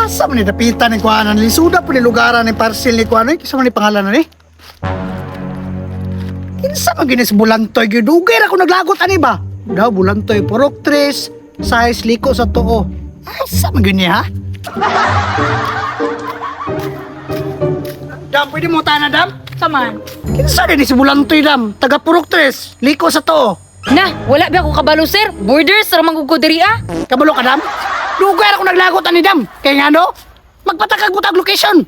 Asa man ni dapitan ni kuanan lisuda po ni lugaran ni parcel ni kuanan kinsa man ni pangalan ni? Kinsa man gini si Bulantoy gyud dugay ra ko naglagot ani ba? Daw Bulantoy Purok Tres, size liko sa tuo. Asa man gyud ni ha? Dam, pwede mo tana dam? Saman. Kinsa ni si Bulantoy dam? Taga Purok Tres, liko sa tuo. Na, wala ba ako kabalo, sir? Borders ra man gud ko diri ah. Kabalo ka dam? Dugay ra ko naglagot ani dam. Kay ngano? Magpatakag mo tag location.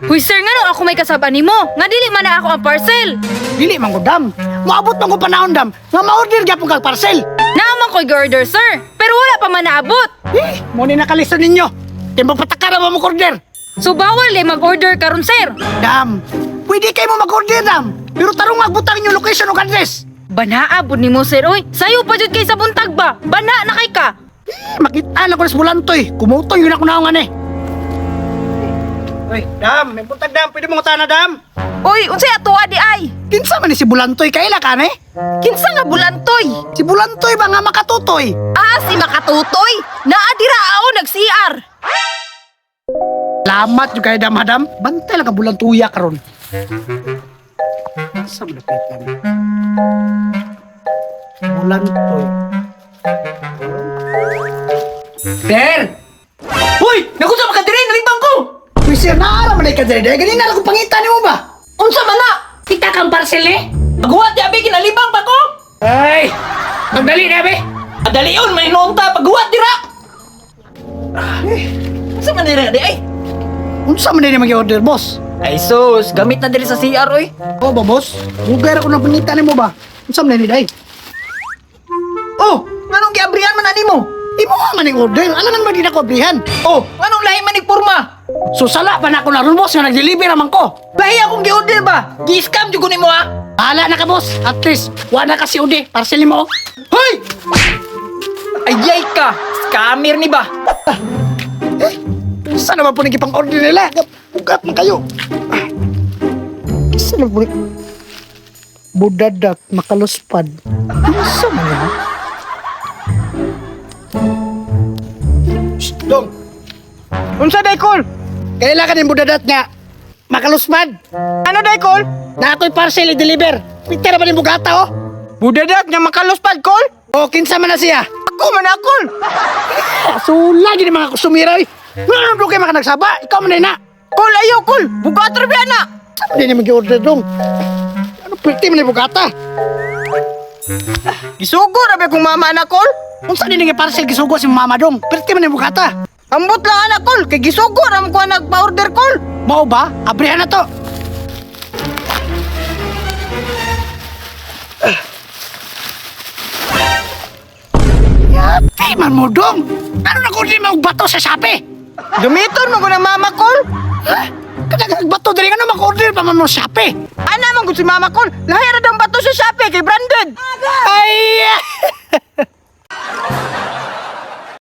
Huy sir, ngano ako may kasaba nimo? Nga dili man na ako ang parcel. Dili man ko dam. Moabot man ko panahon dam nga ma-order gyapon kag parcel. Naa man ko'y order, sir. Pero wala pa man naabot. Eh, mo ni nakalista ninyo. Kay magpataka ra ba mo order? So bawal eh mag-order karon, sir. Dam, pwede kay mo mag-order dam. Pero tarong magbutang inyong location ug address. Banaa pud nimo, sir, oy. Sayo pa jud kay sa buntag ba? Bana na kay ka. Eh, makita na ko sa Bulantoy. Kumutoy yun ako naong ani. Uy, dam, may buntag dam. Pwede mo na dam. Uy, unsay atoa di ay? Kinsa man ni si Bulantoy kaila ka ni? Kinsa nga bulantoy? Si Bulantoy ba nga makatutoy? Ah, si Makatutoy. Naa dira ao nag-CR. Salamat yung kay dam hadam. Bantay lang ka bulantuya karon. Sa malapitan. Bulantoy. Sir! Uy! Nakunsa man ka diri? Nalibang ko! Uy, sir, naara man ka dere. Ganina ra ko pangita nimo ba? Unsa man na? Kita kang parcel eh. Paghuwat di abi kinalibang pa ko! Ay! Magdali na be. Adalion may noonta paghuwat dira! Unsa man dira di ay? Unsa man din mag-order, boss? Ay sus, gamit na diri sa CR oy. Oh, ba, boss? Dugay ra ko nang pangita nimo ba? Unsa man ni day? Oh, nganong giabrihan man ani mo? Imo nga man ning order. Alangan man din ako abrihan. Oh, nganong lahi man ning porma? So sala pa na ako naron, boss, nga nag-deliver naman ko. Lahi akong gi-order ba? Gi-scam jud ko nimo ah. Bahala na ka, boss. At least, wa na kasi udi. Parcel nimo. oh. Hoy! Ayay ka! Scammer ni ba? Saan naman po nang ipang-order nila? Ugat man kayo. Ah. Saan naman po ni... Budadak, makaluspad. Saan man yun? Shh, Dong! Unsa day kol? Kailangan yung budadat nga. Makaluspad. Ano day kol? Na ako'y parcel i-deliver. Pita na ba ni bugata, oh? Budadak nga makaluspad kol? O, kinsa man na siya? Ako man akol. So, lagi ni mga kusumira, eh. Ano doon kayo makanagsaba? Ikaw man na. Kol ayo kol. Bugat ra biya na. Saan man din mag-order, dong? Ano, pwede man ni bugata? Gisugo ra ba kung mama na kol? Unsa din nga parcel gisugo si mama dong? Perti man ni bugata. Ambot lang anak kol kay gisugo ra man ko nagpa-order kol. Mao ba? Abrihan na to. Yati man mo dong. Ano na kung di mo bato sa Shopee? Gamiton mo ko ng mama kol. Ha? Kadaghag bato diri ano mag-order pa man mo sa Shopee? Ana man gud si mama kol. Lahi ra dang bato sa Shopee kay branded. Ay!